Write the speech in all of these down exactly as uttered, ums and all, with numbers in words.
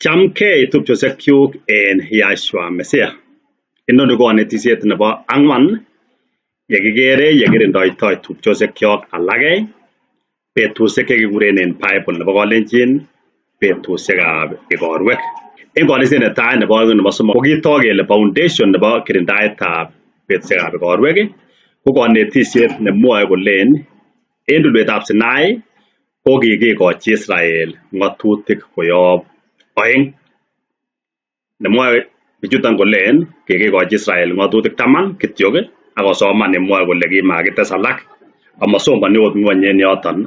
Chamgei tupchosiekyuk en Yahshua Messiah. Inoni ko onetisiet nebo angwan, ye kikere, ye kirindoitoi tupchosiekyok alake, betusiek che kikurenen Bible nebo Kalenjin betusiekab igorwek. En kanisiet netai nebo, nebo somok, ko kitok kele foundation nebo kirindaetab betusiekab igorwek, ko kanetisiet ne mwae kolen, en tulwetab Sinai, ko kikikochi Israel ng'atutik koyob oeng. Ne mwae bichuton kolen, kikikochi Israel ng'atutik taman kityok, ak kosoman ne mwae kole kimakites alak. Amasomani ot ng'ony en yoton,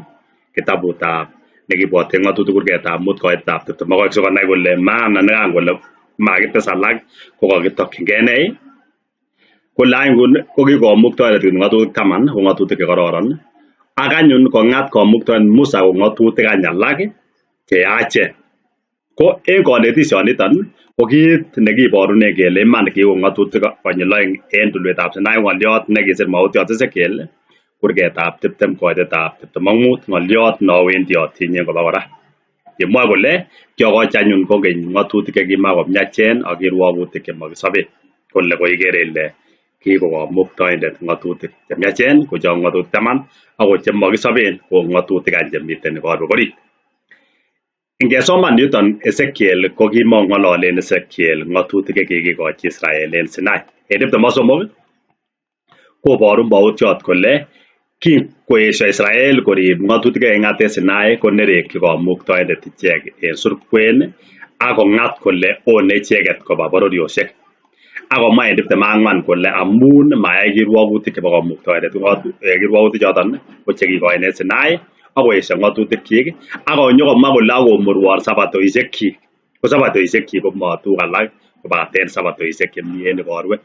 kitabutab ne kibwate ng'atutik kurgetab mut koitetab tiptem ak oeng, sikonai kole maana ne kan kole makites alak, ko kakitokyinge nei. Kole any ngun ko ki Kamuktaindet ng'atutik taman, ko ng'atutik che kororon. Ak anyun kong'at Kamuktaindet Musa ko ng'atutik any alak che yachen. Ko en konetisioniton, ko kit ne kiborunen kele iman kiu ng'atutik konyil oeng en tulwetab Sinai, ng'olyot ne kisir maotiot Ezekiel, kurgetab tiptem, koitetab tiptem ak mut, ng'olyot ne wendi otinye koba kora. Ye mwae kole, kiokochi anyun kogeny ng'atutik che kima komiachen ak kiruogutik che mokisoben. Kole ko ikere ile kiko Kamuktaindet ng'atutik che miachen, ko chon ng'atutik taman, ak ko che mokisoben, ko ng'atutik any che miten ikorwek orit. Ngesoman yuton Ezekiel, ko kimong'ololen Ezekiel ng'atutik che kikikochi Israel en Sinai. En tiptem ak somok, koboru maotiot kole, kin koesio Israel korib ng'atutik che king'at en Sinai, ko nerekyi Kamuktaindet ichek en surkwen, ak kong'at kole one icheket koba bororiosiek. Ak komwa en tiptem ak ang'wan kole, amun mayai kiruogutik chebo Kamuktaindet, ng'atu-, eh, kiruogutik choton ko che kikoin en Sinai, ak koesio ng'atutikyik, ak konyo komwa kole, ak komuruon sabatoisiekyik. Ko sabatoisiekyik ko ma tuguk alak kobaten sabatoisiek che mi en ikorwek.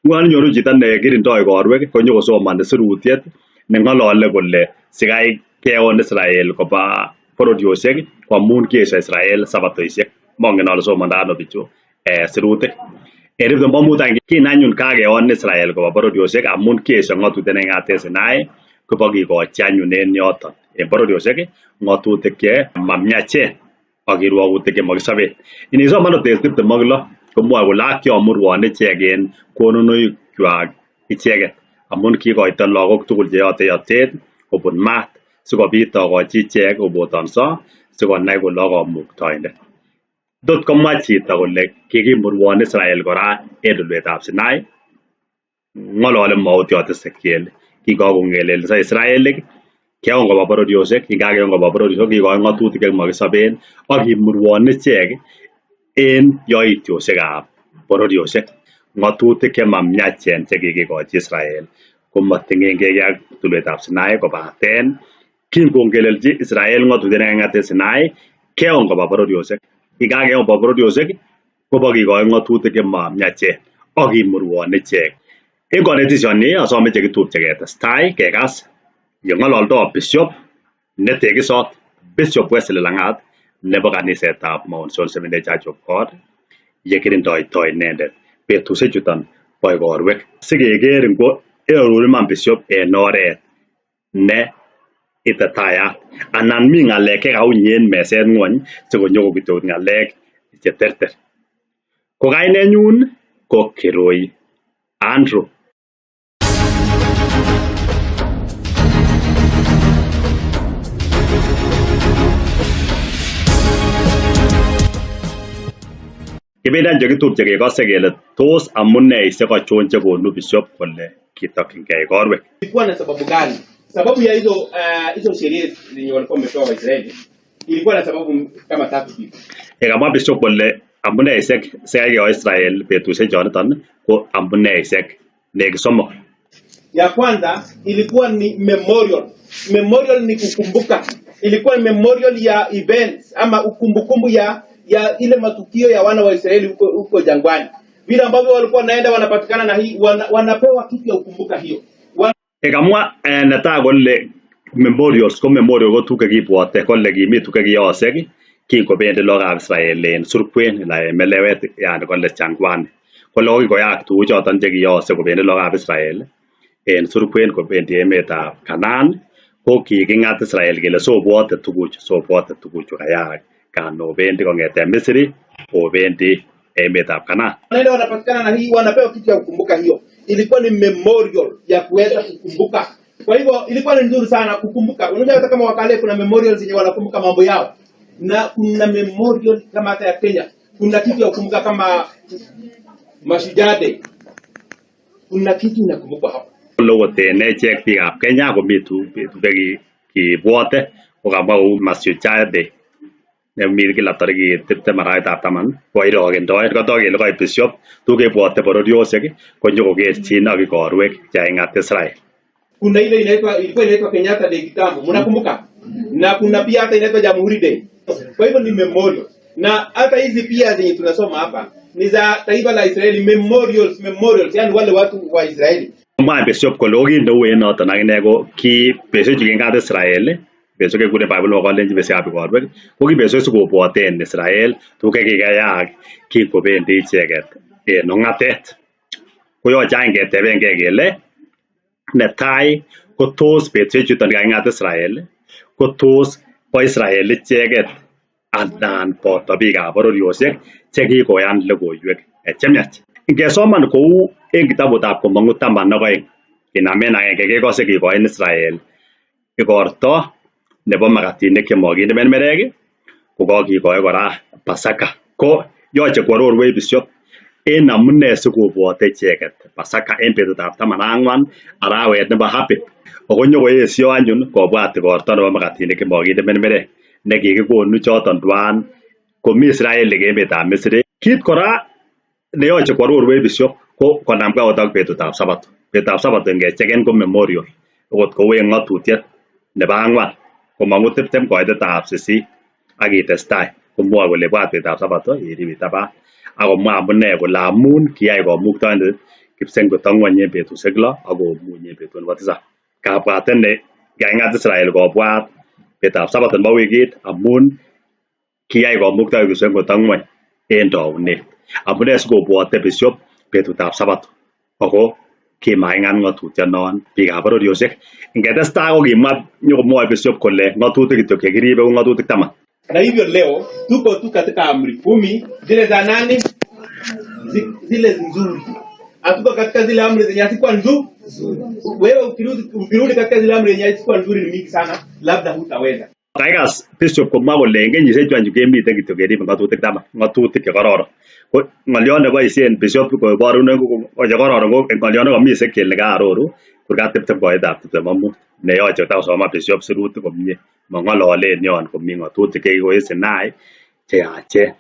Ngunon inyoru chito ne kirindoi ikorwek, konyo kosomani sirutiet ne ng'olole kole, sikai keon Israel koba bororiosiek, ko amun kiesio Israel sabatoisiek. Mongen ale somando ano bichu, eh, sirutik. En tiptem ak mut, kin anyun kakeon Israel koba bororiosiek, amun kiesio ng'atutiet ne king'at en Sinai, kobo kikochi anyun en yoton en bororiosiek ng'atutik che ma miachen ak kiruogutik che mokisoben. Inisoman ot en tiptem ak lo, komwae kole, ak kiomuruon ichek en konunoikwak icheket, amun kikoito lagok tugul che yote yotet kobun maat, sikobit okochi ichek kobotonso, sikonai kole a Kamuktaindet. Tot komwa chito kole kikimuruon Israel kora en tulwetab Sinai? Ng'olole maotiot Ezekiel, kikakong'elelso Israelik, keon koba bororiosiek, kikakeon koba bororiosiek, kikoi ng'atutik che mokisoben, ak kimuruon ichek en yoitiosiekab bororiosiek. Ng'atutik che ma miachen che kikikochi Israel, ko mating'engei ak tulwetab Sinai, kobaten kin kong'elelchi Israel ng'atutiet ne king'at en Sinai, keon koba bororiosiek. Kikakeon koba bororiosiek, kobo kikoi ng'atutik che ma miachen, ak kimuruon ichek. En konetisioni, asome che kitupche ketestai kekas ye ng'ololdo bishop ne tekisot, Bishop Wesley Lang'at, nebo kanisetab Mount Zion Seventh-day Church of God, ye kirindoitoi inendet betusiechuton bo ikorwek. Sikeker ngo eorori man bishop en oret ne itatayat, anan mi ng'alek che kaunyen meset ng'ony, che konyo kokitiot ng'alek che terter. Ko kainenyun ko Kirui Andrew. Kibendi any che kitupche kekose kele tos amuneisiek achon che konu bishop kole kitokyinge ikorwek. Ilikuwa na sababu gani? Sababu ya hizo, eh, hizo sheria zenye walikuwa wametoa Waisraeli, ilikuwa na sababu kama tatu hivi. Ekamwa bishop kole amuneisiek si kaikeo Israel betusiek choniton ko amuneisiek ne kisomok. Ya kwanza ilikuwa ni memorial. Memorial ni kukumbuka. Ilikuwa ni memorial ya events ama ukumbukumbu ya, ya ile matukio ya wana wa Israeli huko, huko jangwani. Vile ambavyo walikuwa wanaenda wanapatikana na hii, wana-, wanapewa kitu ya kukumbuka hiyo. Wa- Ekamwa, eh, netai kole memorials, ko memorial ko tuguk che kibwate, kole kimi tuguk che kiyoosek, kingobendi lagokab Israel en surkwen, ila en melewet, yani kole jangwani. Kole ko kikoyaak tuguchoton che kiyoosek kobendi lagokab Israel en surkwen kobendi emetab Kanaan, ko kiking'at Israel kele sobwote tuguchu, sobwote tuguchu kayaak kan obendi kong'ete Misiri kobendi emetab Kanaan. Wanaenda wanapatikana na hii, wanapewa kitu ya kukumbuka, hiyo ilikuwa ni memorial ya kuweza kukumbuka. Kwa hivyo ilikuwa ni nzuri sana kukumbuka. Unajua, hata kama wa Kale kuna memorial zenye wanakumbuka mambo yao, na kuna memorial kama hata ya Kenya, kuna kitu ya kukumbuka kama Mashujaa Day. Kuna kitu inakumbukwa hapo. Lo kotene chek biikab Kenya komi tu, tu ki, kibwate, ko kamwa kou Mashujaa Day. Ne mi kila tariki tiptem arawetab taman, ko iro ken doe, ko toki lo kai Bishop, tu kebwate bororiosiek, ko nyoko ke china ki koruek, cha ingat Israel. Kuna ile inaitwa, ilikuwa inaitwa Kenyatta Day kitambo. Mnakumbuka? Na kuna pia hata inaitwa Jamhuri Day. Kwa hivyo ni memorial. Na hata hizi pia zenye tunasoma hapa ni za taifa la Israeli, memorials, memorials, yani wale watu wa Israeli. Mwa Bishop kole ko kinde ue noton akine ko ki betusiek chu ki ingat Israel, betusiek kekure Bible ko lenji betusiekab koruek, ko ki betusiek si kobwaten Israel, tuguk che kikayaak, ki kobendi icheket en ong'atet. Ko yoche any ketebenge kele, netai, ko tos betusiek chuton ka ingat Israel, ko tos bo Israel icheket, anan boto biikab bororiosiek che kikoyan logoiwek, eh, che miach. Ngesoman kou en kitabutab Komong'u taman ak oeng, kinamen akenge, kekose kikoyan Israel igorto nebo makatinik che mokinde mermerek, ko kakikoi kora Pasaka. Ko yoche ko aroruei Bishop en amune si kobwate icheket Pasaka en betutab taman ak ang'wan, arawet nebo Abib. Ako nyoko esio anyun kobwat igorto nebo makatinik che mokinde mermerek, ne kikikonu choton duan komi Israel en emetab Misri. Kit kora ne yoche ko aroruei Bishop ko konamge ot ak betutab Sabato. Betutab Sabato ngecheken ko memorial. Akot kou en Ng'atutiet nebo ang'wan, Komong'u tiptem koitetab sisit, ak itestai, komwae kole bwat betutab Sabato, irib itaban. Ak komwa amune kole amun kiyai Kamuktaindet kipsengwet ak ng'ony en betusiek lo, ak komuny en betut nebo tisab. Kabwatet ne kaingat Israel kobwat betutab Sabato nebo wikit, amun kiyai Kamuktaindet kipsengwet ak ng'ony en taunet. Amune si kobwate Bishop betutab Sabato? Ako kimaingat ng'atutionon biikab bororiosiek. Ngetestai ko kimwa, nyokomwae Bishop kole ng'atutik kityo che kiribe ko ng'atutik taman. Na hivyo leo tuko tu katika amri kumi, zile za nani? Zi-, zile nzuri. Hatuko katika zile amri zenye hazikuwa nzu-, wewe ukirudi, ukirudi katika zile amri zenye hazikuwa nzuri ni mingi sana, labda hutaweza. Kaikas Bishop komwa kole en kenyisiek chu anyu kemiten kityo keribe ng'atutik taman, ng'atutik che kororon. Ko ng'olyot ne boisien Bishop koboru ne ko, ko che kororon, ko ng'olyot ne komi Ezekiel ne kaaroru, kurgat tiptem koitetab tiptem ak mut, ne yoche ta kosoma Bishop sirutik komie. Mong'ololen yon komi ng'atutik che kikoe Sinai che yachen.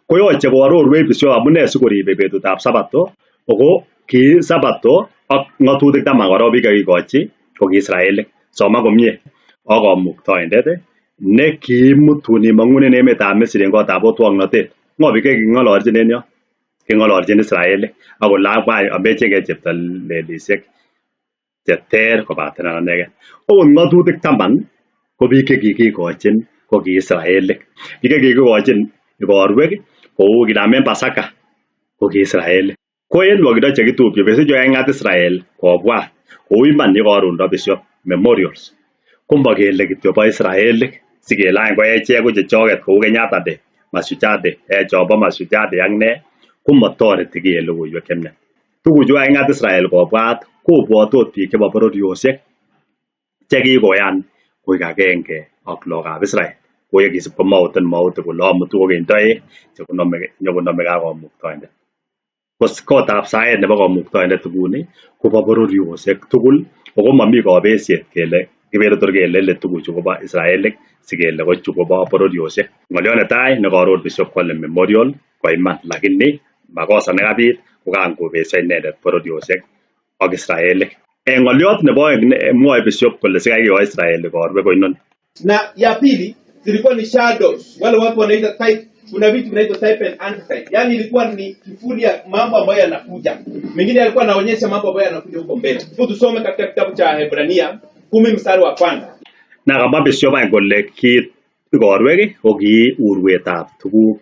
Ko yoche ko aroruei Bishop amune si koribe betutab Sabato, ako ki Sabato ak ng'atutik taman kora biik che kikochi ko ki Israelik. Soma komie. Ak Kamuktaindet ne kiimutun imong'un en emetab Misri en gotab otwoknotet. Ng'o biik che king'ololchin en yon? King'ololchin Israelik. Ak kole, ak bwa amechenge cheptalelisiek che ter kobaten ananege. Akot ng'atutik taman ko biik che kikikochin ko ki Israelik. Biik che kikikochin ikorwek kou kinamen Pasaka ko ki Israelik. Ko en wakido che kitupche, betusiek chu kaingat Israel kobwat kou iman ye karundo Bishop, memorials. Ko ma kele kityo bo Israelik, si kele any ko echek ko chechoket kou Kenyatta Day, Mashujaa Day, eh, chobo Mashujaa Day ak ne, ko ma toreti kiel logoiwek che miach. Tuguchu kaingat Israel kobwat, kobwati ot biik chebo bororiosiek che kikoyan koek agenge ak lagokab Israel. Ko ye kisib komouten moutik kole omutu kokindoe che konome, nyokonomege ak Kamuktaindet. Ko s-, gotab saet nebo Kamuktaindet nguni kobo bororiosiek tugul, ako momi kobesiet kele kiberutor kele le tuguchu kobo Israelik, si kele kochu kobo bororiosiek. Ng'olyot netai ne kaaror Bishop kole memorial, ko iman, lakini makosa ne kabit ko kan kobesio inendet bororiosiek ak Israelik. Eh, ng'olyot nebo oeng ne mwae Bishop kole sikai kikoe Israel ikorwek ko inoni. Na ya pili, zilikuwa ni shadows. Wale watu wanaita type, kuna vitu vinaitwa type and antitype. Yaani ilikuwa ni kivuli ya mambo ambayo yanakuja. Mengine yalikuwa yanaonyesha mambo ambayo yanakuja huko mbele. Hebu tusome katika kitabu cha Hebrania kumi mstari wa kwanza. Na kamwa Bishop any kole ki ikorwek ko ki uruetab tuguk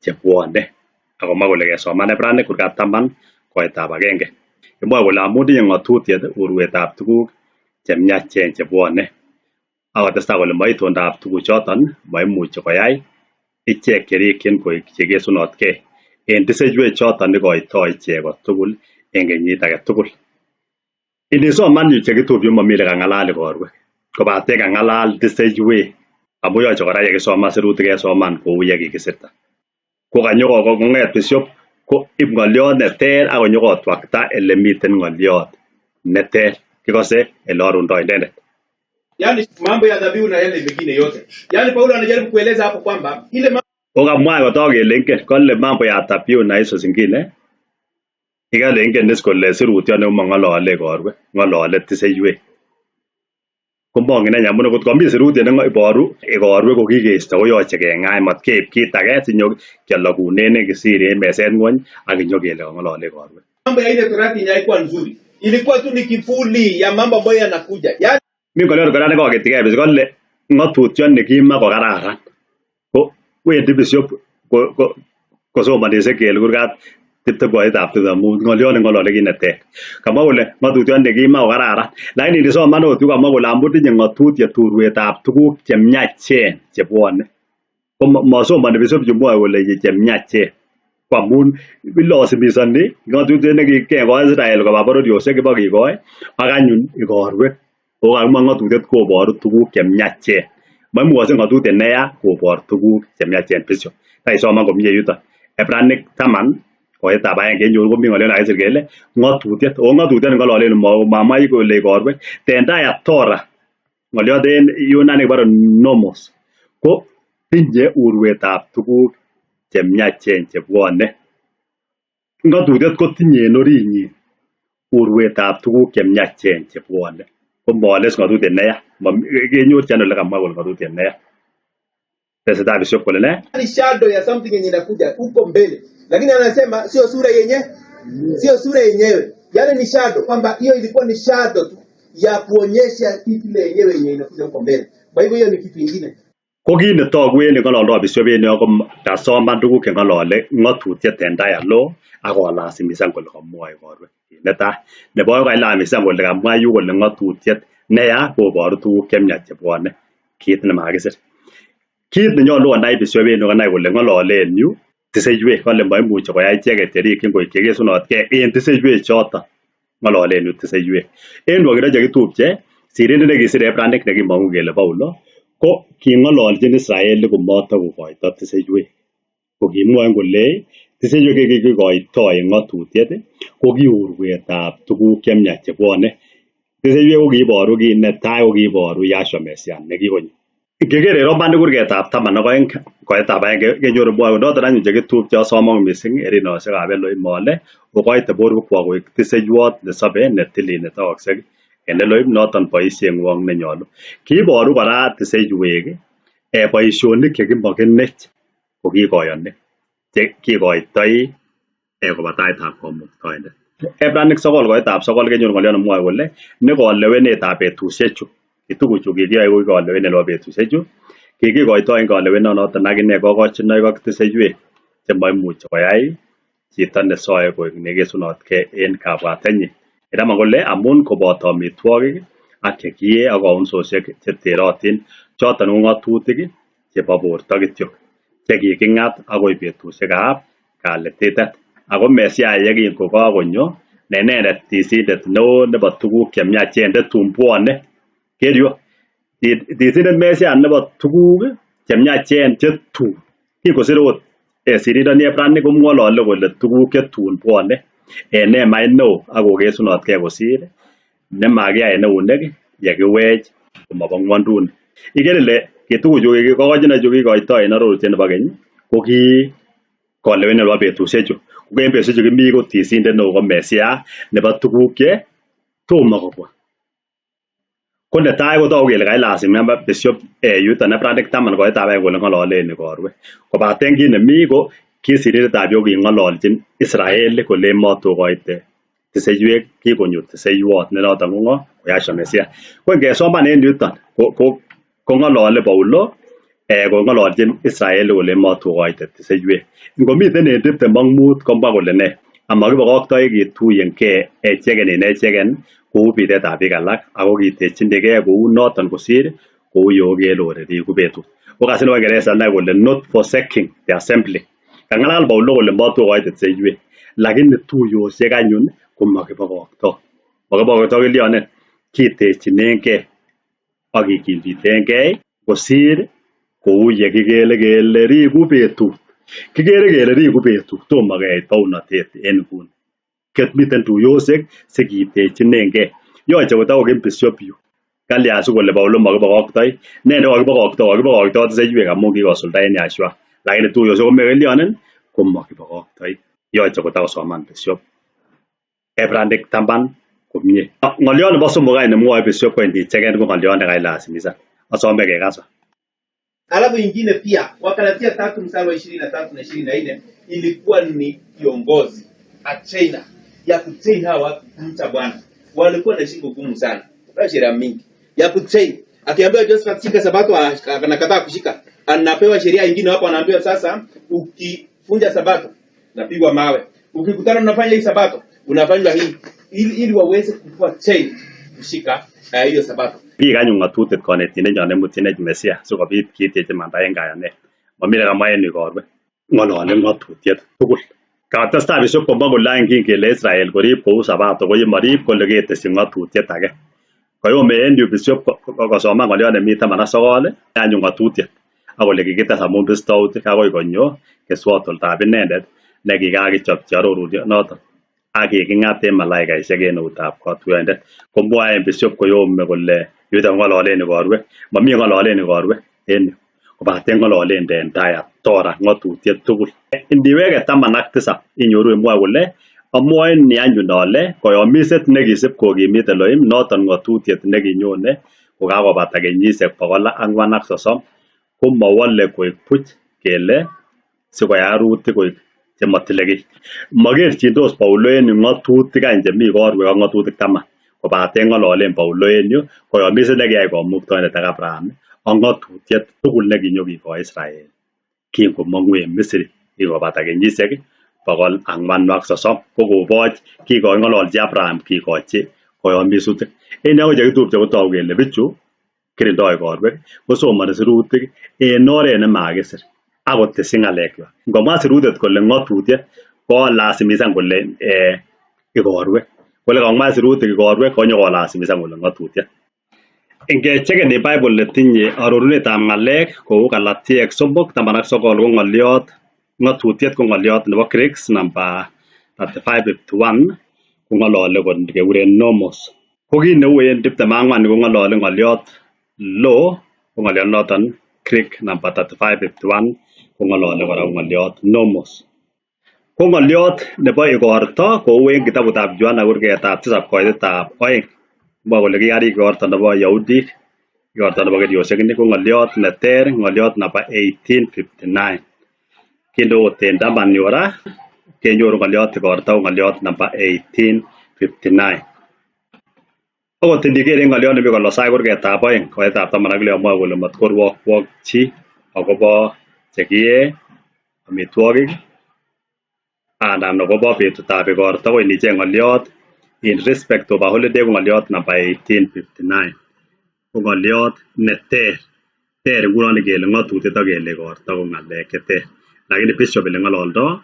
che bwone. Ak komwa kole kesoman Ebrania kurgat taman koitab agenge. Imwae kole amu tinye ng'atutiet uruetab tuguk che miachen che bwone. Ak kotestai kole ma itondab tuguchoton ma imuchi koyai ichek che rikyin koek che kesunotke en tiseiwek choton ikoito ichek kotugul en kenyit age tugul. Inisoman yu che kitupyu, momi le kang'alal ikorwek, kobate kang'alal tiseiwek. Amu yoche kora ye kisoma sirutik, kesoman kou ye kikisirta. Ko kanyo ko, ko, kong'et bishop, ko ib ng'olyot ne ter, ak konyo kotwakta ele miten ng'olyot ne ter. Kikose ele orundoi inendet. Yaani mambo ya dhabihu na yale mengine yote. Yaani Paulo anajaribu kueleza hapo kwamba ile ma- Okamwa kotok kele ingen, kole mambo ya dhabihu na hizo zingine. Ikale ingen is kole sirutiot ne umong'olole ikorwek, ng'olole tiseiwek. Ko mong'ineny amun ngot komi sirutiet ne ng'o-, iboru ikorwek ko kikeisto, ko yoche keng'ai, mat keib kit age, sinyo kialokunen kisire meset ng'ony, ak inyo kele kong'olole ikorwek. Mambo ya ile torati yenye haikuwa nzuri. Ilikuwa tu ni kivuli ya mambo ambayo yanakuja. Yaani mi ng'olyot kora ne koketikei bes kole ng'atutiot ne kima ko kararan. Ko wendi bishop ko, ko, kosomani Ezekiel kurgat tiptem koitab tiptem ak mut, ng'olyot ne ng'olole kit ne ter. Kamwa kole ng'atutiot ne kima ko kararan. Lakini inisoman ot yu kamwa kole amu tinye ng'atutiet urwetab tuguk che miachen che bwone. Ko ma, masomani bishop chu mwae kole che, che miachen. Ko amun ilosimisoni ng'atutiet ne kikeng'oi Israel koba bororiosiek kibo kikoi, ak anyun ikorwek. Ako kakimwa ng'atutiet koboru tuguk che miachen. Maimukoksei ng'atutiet ne ya kobor tuguk che miachen bishop. Ta isoman komie yuton. Ebranik taman, koetab aeng, kenyoru komi ng'olyot ne kakisir kele ng'atutiet. O ng'atutiet ne ng'ololen, ma, mamwa kole ikorwek. Tenda ya Torah. Ng'olyot en Yunani kibore nomos. Ko tinye urwetab tuguk che miachen che bwone. Ng'atutiet kotinye en orinyi urwetab tuguk che miachen che bwone. Ko moles ng'atutiet ne ya. Ma, kenyorchin ano ole kamwa kole ng'atutiet ne ya? Tesetai bishop kole ne, ni shadow ya something yenye inakuja huko mbele. Lakini anasema sio sura yenye, sio sura yenyewe. Yale ni shadow, kwamba hiyo ilikuwa ni shadow tu ya kuonyesha kitu ile yenyewe yenye inakuja huko mbele. Kwa hivyo hiyo ni kitu ingine. Ko kit ne togu en yu ng'ololdo bishop en yu, ko kasoman tuguk che ng'olole ng'atutiet en tai alo, ak kolasimishan kole kamwa ikorwek. Kit ne tai. Nebo aeng, kailasimishan kole kamwa yu kole ng'atutiet ne ya koboru tuguk che miach che bwone. Kit ne makisir. Kit ne nyolu konai bishop en yu, konai kole ng'ololen yu tiseiwek, kole maimuchi koyai icheket che rikyin koek che kesunotke en tiseiwek choton. Ng'ololen yu tiseiwek. En yu ak kiro che kitupche, sirindet ne kisir Ebranik ne kimong'u kele Paulo, ko king'ololjin Israel komoto kokoito tiseiwek. Ko kimwaei kole tiseiwek che kikikoito en ng'atutiet, ko ki urwetab tuguk che miach che bwone. Tiseiwek ko kiiboru kit ne tai, ko kiiboru Yahshua Messiah ne kikonyo. Ngikere Romanik kurgetab taman ak aeng, koetab aeng, ke-, kenyoru mwae, noton anyun che kitupche, asomok mising, erinosiekab Elohim ale, okoite borwekwok koek tiseiwot ne sobe, ne tilil, ne tokoksei en Elohim, noton boisieng'wong ne nyolu. Kiiboru kora tiseiwek, eh, boisionik che kimokinech ko kikoyoni, che kikoitoi, eh, koba taitab Kamuktaindet. Ebranik sogol, koetab sogol, kenyoru ng'olyot ne mwae kole, ni kolewenetab betusiechu. Kituguchu kikiyoe ko ki kolewenet nebo betusiechu. Kikikoito en kalewenonoton ak ine kokochinoik ak tiseiwek che maimuchi koyai chito ne soe koek ne kesunotke en kabwatennyi. Ina ma kole amun koboto amitwogik ak che kiee ak kounsosiek che terotin, choton ko ng'atutik che bo borto kityo, che kiking'at akoi betusiekab kalititet. Ako Mesia ye kingo kakonyo, ne inendet tisindet neo nebo tuguk che miachen che tun bwone. Kerio, ti-, tisindet Mesia nebo tuguk che miachen che tun. Kingosir ot, eh, sirindoni Ebranik komwolole kole tuguk che tun bwone, eh, ne ma neo ak kokesunotke kosir ne ma kiyai en eunek, ye kiwech komobo ng'wonduni. Ikere ile, ki tuguchu, ki kokochinochu kikoito en arorutiet nebo keny, ko ki kolewenet nebo betusiechu. Ko en betusiechu kimi ko tisindet neo ko Mesia nebo tuguk che tomo kobwa. Ko netai kotou kele kailasim namba bishop, eh, yuton Ebranik taman koetab aeng kole ng'ololen ikorwek. Kobaten kit ne mi ko ki sirindetab yu king'ololjin Israel kole motokoite tiseiwek, kikonyo tiseiwot, ne noton ko ng'o? Ko Yahshua Mesia. Ko ngesoman en yuton, ko, ko, kong'olole Paulo, eh, kong'ololjin Israel kole motokoite tiseiwek. Ngomiten en tiptem ak mut komwa kole ne? Ama kibokoktoi kituiyengei echeken en echeken kou bitetab bik alak, ako kitechinigei kou noton kosir kou ye okeloreri ku betut. Ko kaset nebo Kingeresa nai kole not forsaking the assembly. Kang'alal Paulo kole motu kokoito seiwe, lakini tuiyosiek anyun ko mokibokokto. Mokibokokto kilionen, kitechinenge ak kikinditenge kosir kou ye kikere kele riku betut. Kikere kele riku betut, tomo kei bounatet en nguni. Ket miten tuiyosiek si kitechinenge. Yoche kotau ken bishop yu. Kalia si kole Paulo mokibokoktoi? Nene kokibokokto, kokibokokto seiwe amun kikosulda en Yahshua. Lakini tuiyosiek ko mekilionen ko mokibokoktoi. Yoche kotau soman bishop. Ebranik taman komie. Ng'olio nebo somok aine mwoe bishop ko indi cheken ko ng'olio ne kailasimisha. Asome kekasua. Alafu ingine pia, Wagalatia tatu mstari wa ishirini na tatu na ishirini na nne, ilikuwa ni kiongozi, a trainer, ya kutrain hawa watu kumcha Bwana. Walikuwa na shiko gumu sana. Kwa sheria mingi. Ya kutrain. Akiambiwa Josephat, shika sabato, ana-, anakataa kushika. Anapewa sheria ingine hapo, anaambiwa sasa, ukivunja sabato, unapigwa mawe. Ukikutana unafanya hii sabato, unafanywa hii. Ili, ili waweze kukua train kushika, eh, hiyo sabato. Bik anyun ng'atutet konetindenyon ne mutinech Mesia, si kobit kiteche mandaen kayanet. Momi ne kamwa en ikorwe. Ng'olole ng'atutiet tugul. Katestai bishop komwa kole aeng kele Israel korib kou sabato, ko ye morib kole ketesyi ng'atutiet age. Koyome en yu bishop ko-, ko-, kosoman ng'olio ne mi taman ak sogol, anyun ng'atutiet. Ak kole kikites amun bistoutik, akoi konyo kesuot oltab inendet, ne kikakichopchi arorutiet noto. Ak kiking'at en malaikaisiek en eutab kotuoindet. Komwae en bishop koyome kole, yuto ng'ololen ikorwe. Momi ng'ololen ikorwe en yu. Kobaten ng'ololen the entire Torah, ng'atutiet tugul. Ndiwege taman ak tisab, inyoru imwae kole, amwae ni anyun ale, koyomiset ne kisib kokimit Elohim, noton ng'atutiet ne kinyone, kokakobata kenyisiek bokol ang'wan ak sosom, ko mowole koek buch kele, si koyai arutik koek che motilei kiy. Mokerchindos Paulo en ng'atutik any che mi ikorwek ak ng'atutik taman, kobaten ng'ololen Paulo en yu koyomiset ne kiyai Kamuktaindet ak Abraham, ak ng'atutiet tugul ne kinyo kikoi Israel. Kingomong'u en Misiri, ikobata kenyisiek bokol ang'wanu ak sosom, ko koboch, kikoi ng'ololchi Abraham, kikochi koyomisutik. En yu ko che kitupche kotau kele bichu, kirindoi ikorwek, kosomani sirutik en oret ne makisir, ak kotesyi ng'alekwak. Ngomwa sirutet kole ng'atutiet, kolasimishan kole, eh, ikorwek. Kole kang'omwa sirutik ikorwek, konyo kolasimishan kole ng'atutiet. Ngechekeni Bible ne tinye arorunetab ng'alek, kou Galatiek somok, taman ak sogol, ko ng'oliot, ng'atutiet ko ng'oliot nebo Greek, namba thirty-five fifty-one, ko ng'olole kot kekuren nomos. Ko kit neu en tiptem ak ang'wan ko ng'olole ng'oliot law, ko ng'oliot noton Greek namba thirty-five fifty-one, ko ng'olole kora ng'oliot nomos. Ko ng'oliot nebo igorto, kou en kitabutab Johana kurgetab tisab koitetab oeng. Mwa kole kiari igorto nebo Yahudik, igorto nebo keriosiek ni, ko ng'oliot ne ter, ng'oliot namba eighteen fifty-nine. Kinde oten taman yu kora, kenyoru ng'oliot igorto, ng'oliot namba eighteen fifty-nine. Akot ndikere ng'oliot ne mi Kolosai kurgetab oeng, koetab taman ak lo, amwae kole, mat koruokwok chi akobo che kiee, amitwogik, anan akobo betutab igorto, ko inicheng ng'oliot, in respect of a holiday, ko ng'oliot namba eighteen fifty-nine. Ko ng'oliot ne ter. Ter ngunon kele ng'atutiet ak kele igorto ko ng'alek che ter. Lakini bishop ele ng'ololdo,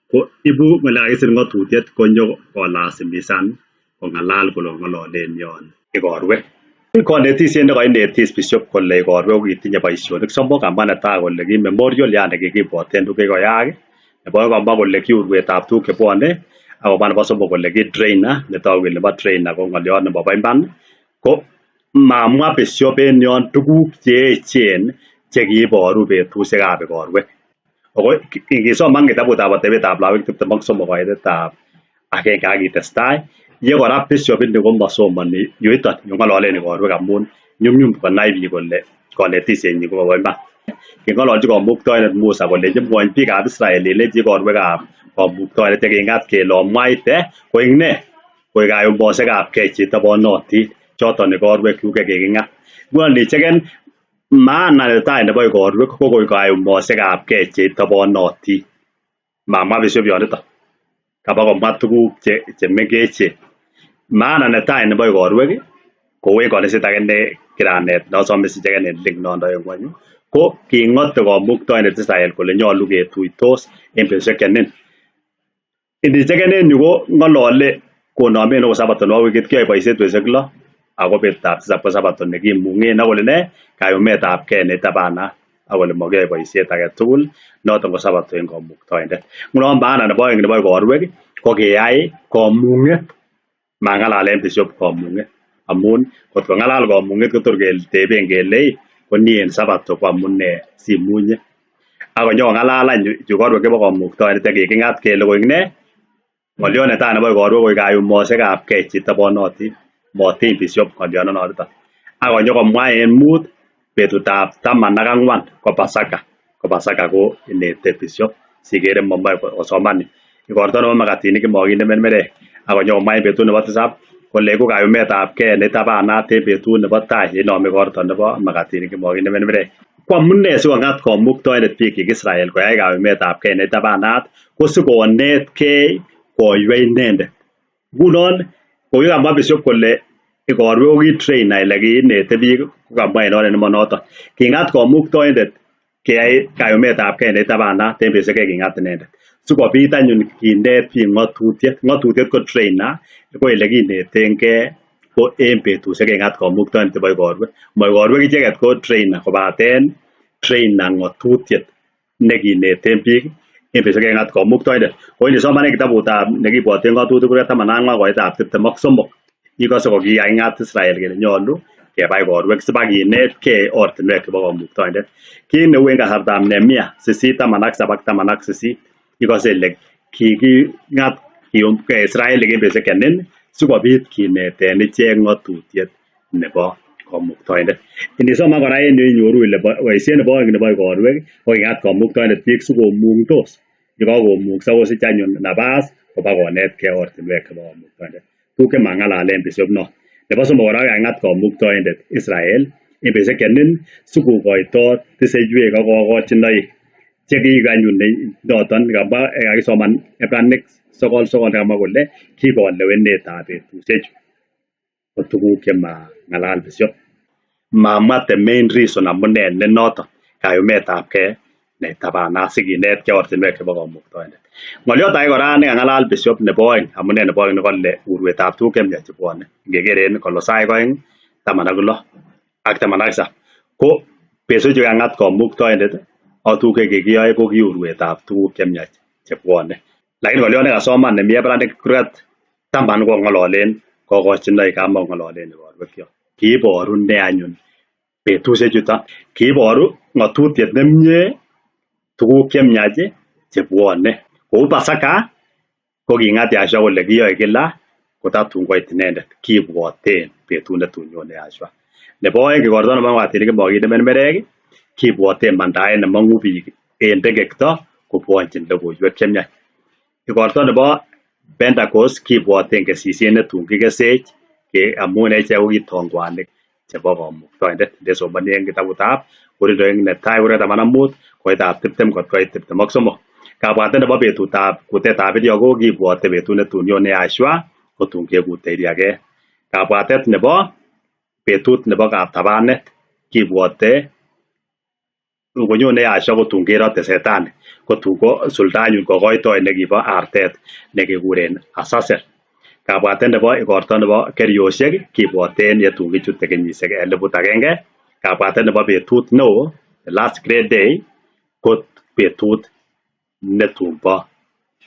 ko ibu ng'ole kakisir ng'atutiet, konyo kolasimishan kong'alal kole ng'ololen yon ikorwek. Konetisiet ne koinetis bishop kole ikorwek ko kitinye boisionik somok, amwa netai kole ki memorial, yani kikibwoten tuguk che kikoyaak. Nebo oeng komwa kole ki uruetab tuguk che bwone, ak komwa nebo somok kole ki trainer, ne tau kele nebo trainer ko ng'oliot nebo bo iman. Ko mamwa bishop en yon tuguk che echen che kiiboru betusiekab ikorwek. Ako ngisoman kitabutab Atebetab Lawik tiptem ak somok koitetab agenge ak itestai, ye kora bishop ini ko masomani yuiton, yu ng'ololen ikorwek amun nyumnyum konai biik kole konetisiennyi ko bo iman. King'ololji Kamuktaindet Musa kolenji, mwoi biikab Israel ileji ikorwekab Kamuktaindet ye king'at kele omwaite koek ne? Koek kayumosiekab kei che itobonotin, choton ikorwekyuk che kiking'at. Ngunon inicheken, maana netai nebo ikorwek ko koek kayumosiekab kei che itobonotin. Mamwa bishop yoniton. Kaba komwa tuguk che, che mengechen. Maana netai nebo ikorwek, kou en kaniset age ne kiranet, ne asome sicheken en link nondo en ng'ony, Ko king'ot Kamuktaindet Israel kole nyolu ketuitos en betusiek annin. Iniseik annin yu ko ng'olole konami ne ko sabato ne bo wikit kioe boisiet betusiek lo. Ako betutab tisab ko sabato ne kimung'e, na kole ne kayumetab ke ne tabana. Ako le mo kioe boisiet age tugul, noton ko sabato en Kamuktaindet. Ngunon banan ne bo, ne bo ikoruek, ko kiyai kamung'et. Ma ng'alalen bishop kamung'et. Amun, kot ko ng'alal kamung'et ko tor ke teben ke lei, ko nien sabato ko amun ne simunye. Ako nyo ng'alal anyu, yu ikoruek ke bo Kamuktaindet ke king'at ke le ko ingne. Ng'olio ne ta ne bo ikoruek ko ikayumosekab ke chi tabonoti, motin bishop ng'olio no norita. Ako nyo ko mwaen mut, betutab taman aka ng'uan, ko Pasaka. Ko Pasaka ko inete bishop. Sikere mo mwae ko, ko somani. Ikorto ne bo Makatini ke Mokin ne Meremere. Ako nyo ko mwaen betut ne bo tisab. Ko le ko kayumetab ke ne tabana te betut ne bo tai. Ino me ikorto ne bo Makatini ke Mokin ne Meremere. Ko amun ne si ko ng'at Kamuktaindet bikik Israel ko ai kayumetab ke ne tabanat. Ko si ko onet ke ko yuei nende. Ngunon, ko ika mwa bishop kole, ikoruek ko ki train ai lagi ne te bi ko kamwa ino ne mo noto. King'at Kamuktaindet, ke ai kayumetab ke ne tabana, te bishop ke king'at nende. Si ko bita nyun kine bi ng'otutiet, ng'otutiet ko train na, ko ilagi ne tenge, ko en betusiek ke ng'at Kamuktaindet bo ikoruek. Mo ikoruek icheket ko train na, ko baten, train na ng'otutiet. Ne kine te bik, en betusiek ke ng'at Kamuktaindet. Ko ini somane kitabutab, ne kibuoten Ng'otutik kureta taman ang'ua ko etab tiptem ak somok. Iko se ko ki ai ng'at Israel kele nyolu, ke ba ikoruek, si ba kine ke ortinwek ke bo Kamuktaindet. Kine uen kasartab Nehemia, sisi taman ak saba, taman ak sisi. Iko se le ki, king'at, ki um, ke Israel ke betusiek ke nen, si ko bit kine te ni che ng'otutiet. Ne bo Kamuktaindet. Ini soman kora ini inyoru ile bo, wa ise ne bo, ne bo ikoruek, ko king'at Kamuktaindet bik si ko mung'tos. Iko ko mung'sa ko si chanyun nabas, ko ba ko onet ke ortinwek ke bo Kamuktaindet. Tu ke ma ng'alalen bishop no. Ne bo soman kora king'at Kamuktaindet Israel, en betusiek ke nen, si ko koito, te se yue ko ko ko chinoi. Che ki kanyun ne, noton, kaba, e, aki soman, e, pranik, sokol, sokol, kama kole, ki ko le wene ta betusiek. Ko tukuk ke ma ng'alal bishop. Ma mwa te main reason amu ne ne noto kayumetab ke ne tabana si kinet ke ortinwek ke bo Kamuktaindet. Ng'olio ta iko rani ng'alal bishop ne boing, amu ne ne boing ne kole uruetab tukuk ke miach che buone. Ngegeren Kolosai koing, taman ak lo, ak taman ak saba. Ko betusiek chu kang'at Kamuktaindet, o tukuk ke kioe ko ki uruetab tukuk ke miach che buone. Lakin ng'olio ne kasoman ne mi e pranik kurgat, taman ko ng'ololen, ko ko chinoi kama ng'ololen ikoruek kio. Kiboru ne anyun betusiek chuto. Kiboru ng'otutiet ne mie, tukuk ke miach che buone. Ko Pasaka, ko king'at Yahshua kole kioe kila, ko ta tun koit inendet. Kibuoten betut ne tun ione Yahshua. Ne boing ikorto ne bo Makatini ke Mokin ne Meremere, kibuoten mandaen ne mong'u bik en tekekto, ko buonchin logoiwek ke miach. Ikorto ne bo Pentecost kibuoten kesisien ne tungki kesech, ke amu ne che ko ki tongwanik che bo Kamuktaindet. Nde soman ni en kitabutab Korinto eng ne tai kureta taman ak mut, koetab tiptem kot koet tiptem ak somok. Kabuaten ne bo betutab kutetab idioko kibuote betut ne tun ione Yahshua, ko tungki kutei idiake. Kabuaten ne bo betut ne bo katabanet kibuote Ugo ione Yahshua ko tungki rot te Setan, ko tungki sultan iun ko koitoi ne ki bo artet ne ki kuren Azazel. Kabuaten ne bo ikorto ne bo keriosiek kibuoten e tungki chut te kenyisek e lebu takenge. Kabuaten ne bo betut no, the last great day, kot betut ne tun bo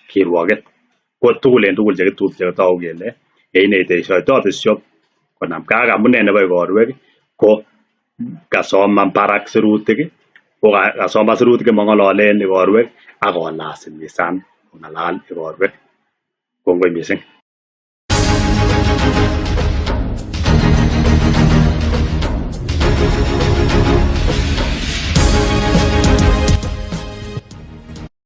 kiruoket. Ko tukul en tukul che ki tut che ki tau kele. E ine te isoito bishop. Ko nam kaka amu ne ne bo ikoruek. Ko kasoman barak sirutik. Ko ka, kasoman sirutik mong'ololen ikoruek. Ako lasimisan ng'alal ikoruek. Kongoi mising.